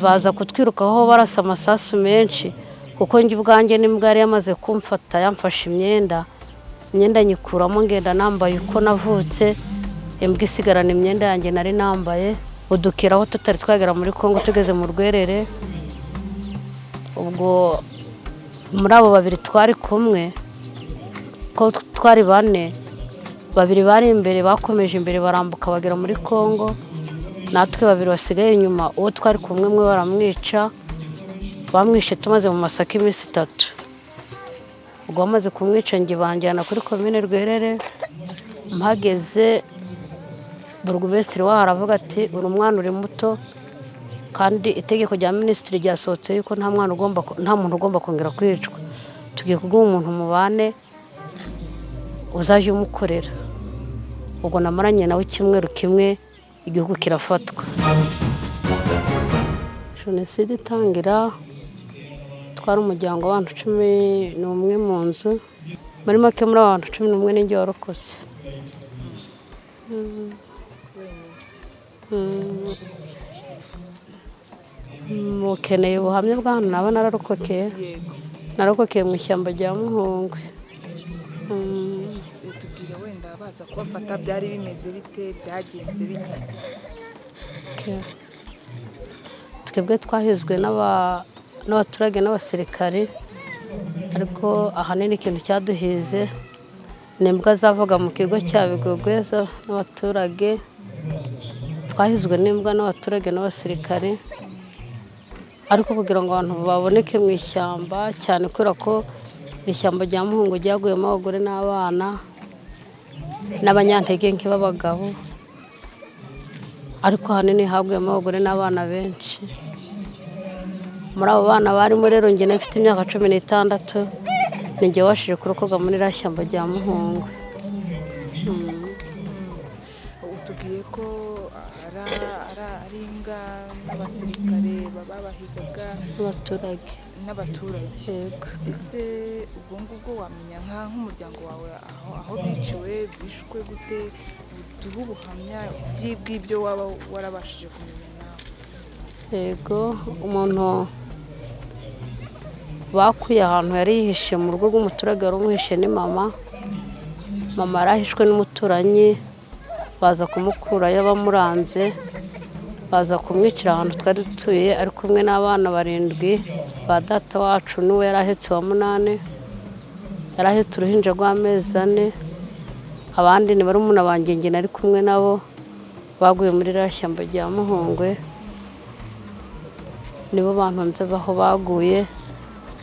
Baza kutwirukaho barasa amasasu menshi, kuko njye ubwanjye n'imbwa yari yamaze kumfata, yamfashe imyenda, imyenda nyikuramo ngenda nambaye uko navutse, imbwa isigarana imyenda yanjye nari nambaye. Budukiraho tutari twagera muri Kongo, tugeze mu Rwerere. Ubwo muri abo babiri twari kumwe, ko twari bane, babiri bari imbere bakomeje imbere barambuka bagera muri Kongo, natwe babiri basigaye inyuma, uwo twari kumwe mwe baramwica, bamwishe tumaze mu masaka iminsi 3. Ubwo bamaze kumwica njye banjyana kuri komine Rwerere, mpageze burugumesitiri waho aravuga ati uri umwana uri muto, kandi itegeko rya minisitiri ryasohotse yuko nta mwana ugomba, nta muntu ugomba kongera kwicwa, tugiye kuguha umuntu mubane uzajya umukorera. Ubwo namaranye nawe icyumweru kimwe, igihugu kirafatwa. Jenoside itangira twari umuryango w'abantu 11 mu nzu, muri make muri abantu 11 ninjye warokotse. Mukeneye ubuhamya bw'ahantu naba nararokokeye? Narokokeye mu ishyamba rya Muhungwe. Tubwire wenda baza kubafata byari bimeze bite, byagenze bite? Twebwe twahizwe n'abaturage n'abasirikari, ariko ahanini ikintu cyaduhize ni imbwa zavaga mu kigo cya Bigogwe n'abaturage. Twahizwe n'imbwa n'abaturage n'abasirikari, ariko kugira ngo abantu baboneke mu ishyamba cyane, kubera ko ishyamba rya Muhungu ryaguyemo abagore n'abana n'abanyantege nke b'abagabo, ariko ahanini haguyemo abagore n'abana benshi. Muri abo bana barimo rero njye mfite imyaka 16, ninjye wabashije kurokoka muri iriya shyamba rya Muhungu. Utubwiye ko ari imbwa n'abasirikare babahigaga n'abaturage. N'abaturage. Yego. Ese ubwo ngubwo wamenya nk'umuryango wawe aho biciwe, bishwe gute? Duhe ubuhamya bw'ibyo waba warabashije kumenya nawe. Yego, umuntu bakuye ahantu yari yihishe mu rugo rw'umuturage wari umuhishe ni mama. Mama yarahishwe n'umuturanyi, baza kumukurayo bamuranze, baza kumwicira ahantu twari dutuye ari kumwe n'abana 7 ba data wacu, n'uwo yari ahetse wa 8, yari ahetse uruhinja rw'amezi 4. Abandi ni barumuna banjye njye nari kumwe nabo, baguye muri ririya shyamba rya Muhungwe, nibo bantu nzi aho baguye.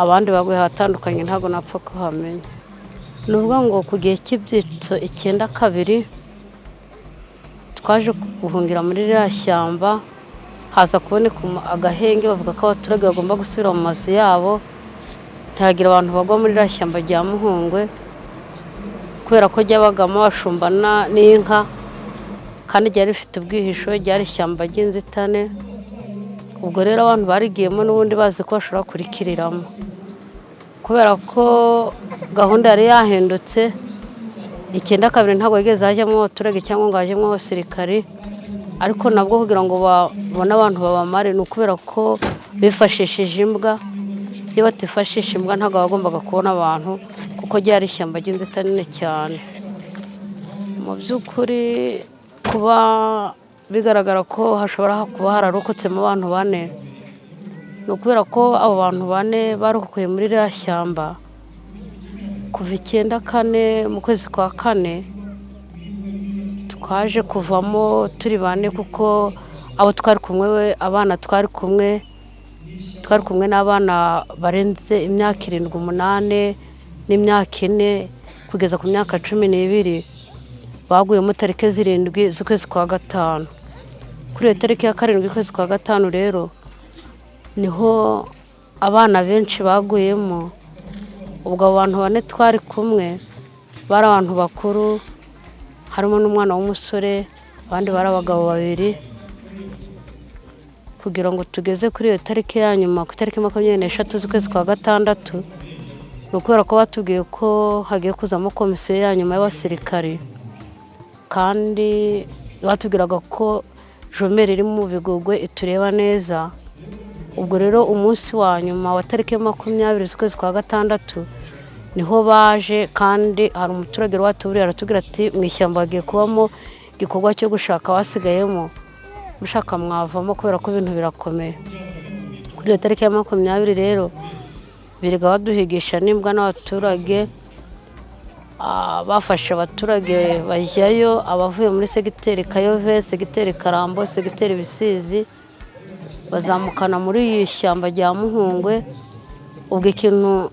Abandi baguye ahatandukanye ntabwo napfa kuhamenya. Ni ukuvuga ngo ku gihe cy'ibyitso 92 twaje guhungira muri ririya shyamba, haza kuboneka agahenge, bavuga ko abaturage bagomba gusubira mu mazu yabo, ntihagira abantu bagwa muri ririya shyamba rya Muhungwe, kubera ko ryabagamo abashumba n'inka, kandi ryari rifite ubwihisho, ryari ishyamba ry'inzitane. Ubwo rero abantu barigiyemo n'ubundi bazi ko bashobora kurikiriramo, kubera ko gahunda yari yahindutse. 92 ntabwo yigeze hajyamo abaturage cyangwa ngo hajyemo abasirikari, ariko nabwo kugira ngo babone abantu babamare ni ukubera ko bifashishije imbwa. Iyo batifashisha imbwa ntabwo bagombaga kubona abantu, kuko ryari ishyamba ry'inzitane cyane. Mu by'ukuri kuba bigaragara ko hashobora kuba hararokotsemo abantu 4, ni ukubera ko abo bantu 4 barokoye muri ririya shyamba kuva 94 mu kwezi kwa 4, twaje kuvamo turi 4, kuko abo twari kumwe, abana twari kumwe, twari kumwe n'abana barenze imyaka 7, 8 n'imyaka 4 kugeza ku myaka 12, baguyemo tariki 7 z'ukwezi kwa 5. Kuri iyo tariki ya 7 y'ukwezi kwa 5 rero niho abana benshi baguyemo. Ubwo abo bantu 4 twari kumwe bari abantu bakuru, harimo n'umwana w'umusore, abandi bari abagabo 2. Kugira ngo tugeze kuri iyo tariki ya nyuma, ku itariki 23 z'ukwezi kwa 6, ni ukubera ko batubwiye ko hagiye kuzamo komisiyo ya nyuma y'abasirikari, kandi batubwiraga ko jomeri iri mu Bigogwe itureba neza. Ubwo rero umunsi wa nyuma wa tariki 20 z'ukwezi kwa gatandatu niho baje, kandi hari umuturage watuburiye aratubwira ati mu ishyamba hagiye kubamo igikorwa cyo gushaka abasigayemo, mushaka mwavamo kubera ko ibintu birakomeye. Kuri iyo tariki ya 20 rero birirwa baduhigisha n'imbwa n'abaturage, bafashe abaturage bajyayo, abavuye muri segiteri Kayove, segiteri Karambo, segiteri Bisizi, bazamukana muri iyi shyamba rya Muhungwe. Ubwo ikintu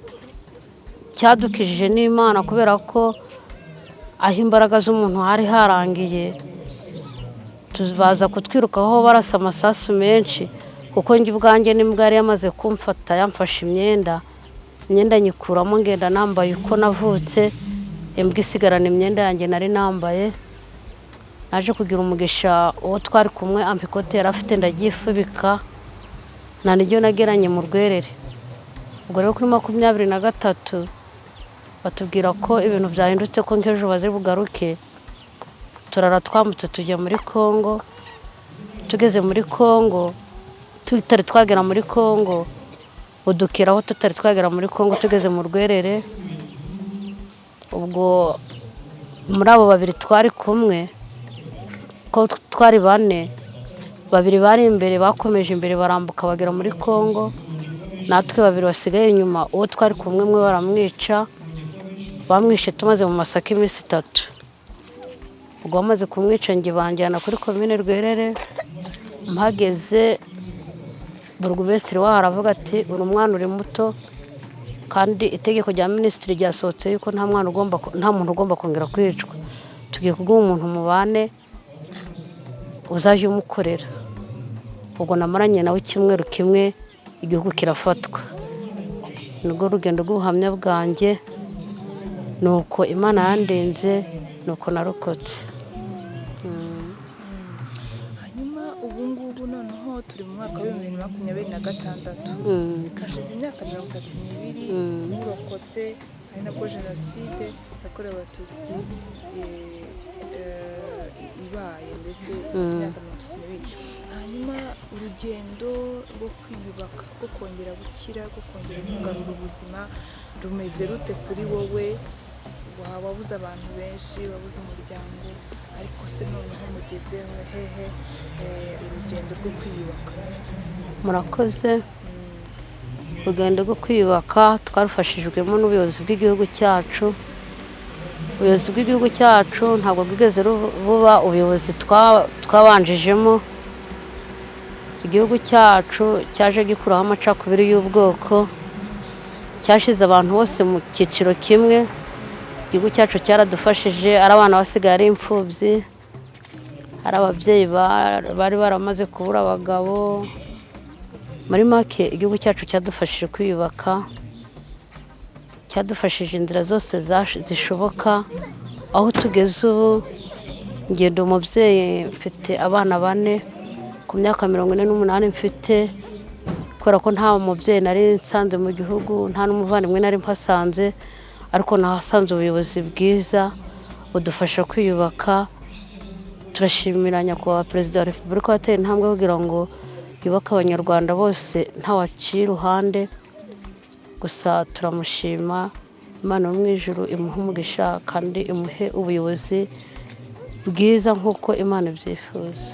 cyadukijije n'Imana, kubera ko aho imbaraga z'umuntu hari harangiye, baza kutwirukaho barasa amasasu menshi, kuko njye ubwanjye n'imbwa yari yamaze kumfata, yamfashe imyenda nyikuramo ngenda nambaye uko navutse, imbwa isigarana imyenda yanjye nari nambaye. Naje kugira umugisha uwo twari kumwe ampa ikote yari afite ndaryifubika, nta n'iryo nageranye mu Rwerere. Ubwo rero kuri 23 batubwira ko ibintu byahindutse, ko nk'ejo bazi bugaruke. Turara twambutse tujya muri Kongo. Tugeze muri Kongo, tutari twagera muri Kongo, budukiraho tutari twagera muri Kongo, tugeze mu Rwerere. Ubwo muri abo babiri twari kumwe, ko twari bane, babiri bari imbere bakomeje imbere barambuka bagera muri Kongo, natwe babiri basigaye inyuma, uwo twari kumwe mwe baramwica, bamwishe tumaze mu masaka iminsi 3. Ubwo bamaze kumwica njye banjyana kuri komine Rwerere, mpageze burugumesitiri waho aravuga ati uri umwana uri muto, kandi itegeko rya minisitiri ryasohotse yuko nta mwana ugomba, nta muntu ugomba kongera kwicwa, tugiye kuguha umuntu mubane uzajya umukorera. Ubwo namaranye nawe icyumweru kimwe, igihugu kirafatwa. Nibwo rugendo rw'ubuhamya bwanjye, nuko Imana yandinze, nuko narokotse. Hanyuma ubu ngubu noneho turi mu mwaka wa 2026, hashize imyaka 32 murokotse, ari nabwo jenoside yakorewe Abatutsi ibaye, mbese imyaka 32. Hanyuma urugendo rwo kwiyubaka, rwo kongera gukira, rwo kongera kugarura ubuzima rumeze rute kuri wowe? Wabuze abantu benshi, wabuze umuryango, ariko se noneho mugeze hehe urugendo rwo kwiyubaka? Murakoze. Urugendo rwo kwiyubaka twarufashijwemo n'ubuyobozi bw'igihugu cyacu. Ubuyobozi bw'igihugu cyacu ntabwo bwigeze buba ubuyobozi twabanjijemo. Igihugu cyacu cyaje gikuraho amacakubiri y'ubwoko, cyashize abantu bose mu cyiciro kimwe. Igihugu cyacu cyaradufashije, ari abana basigaye ari imfubyi, ari ababyeyi bari baramaze kubura abagabo. Muri make igihugu cyacu cyadufashije kwiyubaka, cyadufashije inzira zose zishoboka. Aho tugeze ubu, ngenda umubyeyi mfite abana 4, ku myaka 48 mfite, kubera ko nta mubyeyi nari nsanze mu gihugu, nta n'umuvandimwe nari mpasanze, ariko nahasanze ubuyobozi bwiza budufasha kwiyubaka. Turashimira Nyakubahwa Perezida wa Repubulika wateye intambwe kugira ngo yubake Abanyarwanda bose ntawaciye iruhande. Gusa turamushima, Imana yo mu ijuru imuhe umugisha kandi imuhe ubuyobozi bwiza nk'uko Imana ibyifuza.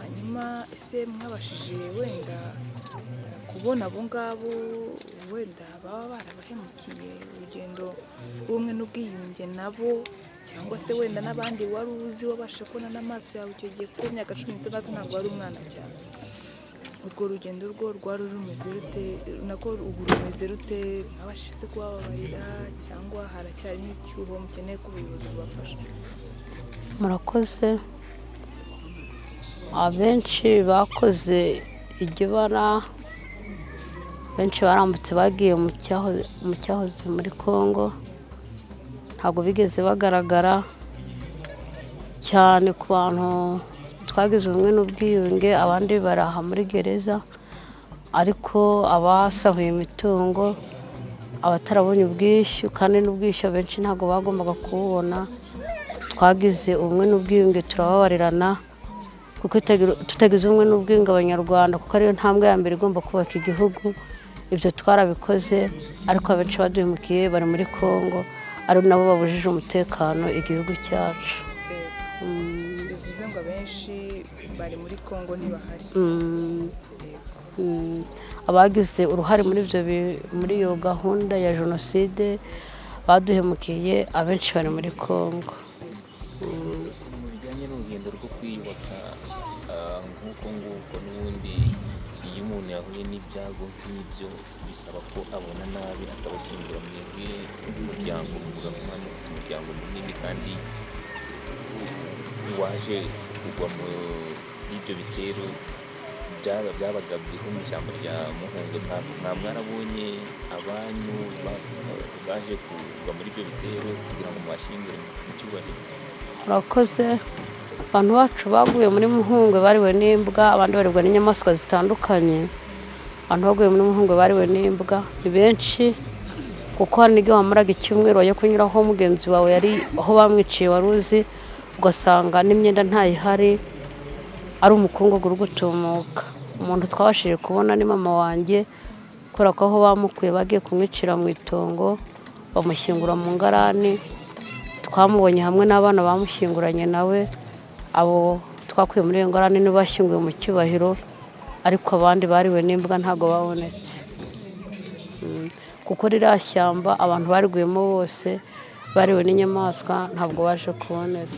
Hanyuma ese mwabashije wenda kubona abo ngabo wenda baba barabahemukiye, urugendo rw'ubumwe n'ubwiyunge nabo, cyangwa se wenda n'abandi wari uzi wabasha kubona n'amaso yawe icyo gihe, kuko imyaka 16 ntabwo wari umwana cyane. Urwo rugendo rwo rwari rumeze rute? Nako ubu rumeze rute? Mwabashije se kubababarira, cyangwa haracyarimo icyuho mukeneye ko ubuyobozi bubafasha? Murakoze. Abenshi bakoze iryo bara, benshi barambutse bagiye mu cyahoze muri Kongo, ntabwo bigeze bagaragara cyane ku bantu twagize ubumwe n'ubwiyunge, abandi baraha muri gereza, ariko abasahuye imitungo, abatarabonye ubwishyu, kandi n'ubwishyu abenshi ntabwo bagombaga kububona. Twagize ubumwe n'ubwiyunge turababarirana, Kuko tutagize ubumwe n'ubwiyunge abanyarwanda, kuko ariyo ntambwe ya mbere igomba kubaka igihugu. Ibyo twarabikoze, ariko abenshi baduhemukiye bari muri Kongo, ari nabo babujije umutekano igihugu cyacu. Bivuze ngo abenshi bari muri Kongo, ntibahari. Abagize uruhare muri ibyo muri iyo gahunda ya jenoside baduhemukiye, abenshi bari muri Kongo. Mu bijyanye n'urugendo rwo kwiyubaka, nk'uko nguko n'ubundi iyo umuntu yahuye n'ibyago nk'ibyo bisaba ko abona nabi akabashyingura. Mwebwe nk'umuryango muvuga ko mwari mufite umuryango munini kandi waje kugwa muri ibyo bitero byabagabweho mu ishyamba rya Muhunga, mwa mwarabonye abanyu baje kugwa muri ibyo bitero kugira ngo mubashyingure mu cyubahiro? Murakoze. Abantu bacu baguye muri Muhungwe bariwe n'imbwa, abandi baribwa n'inyamaswa zitandukanye. Abantu baguye muri Muhungwe bariwe n'imbwa ni benshi, kuko hari n'igihe wamaraga icyumweru wajya kunyura aho mugenzi wawe yari, aho bamwiciye wari uzi, ugasanga n'imyenda ntayihari, ari umukungugu uri gutumuka. Umuntu twabashije kubona ni mama wanjye, kubera ko aho bamukuye bagiye kumwicira mu itongo, bamushyingura mu ngarani. Twamubonye hamwe n'abana bamushyinguranye nawe. Abo twakuye muri iyo ngarani nibo bashyinguwe mu cyubahiro, ariko abandi bariwe n'imbwa ntabwo babonetse. Kuko ririya shyamba abantu bariguyemo bose bariwe n'inyamaswa, ntabwo baje kuboneka.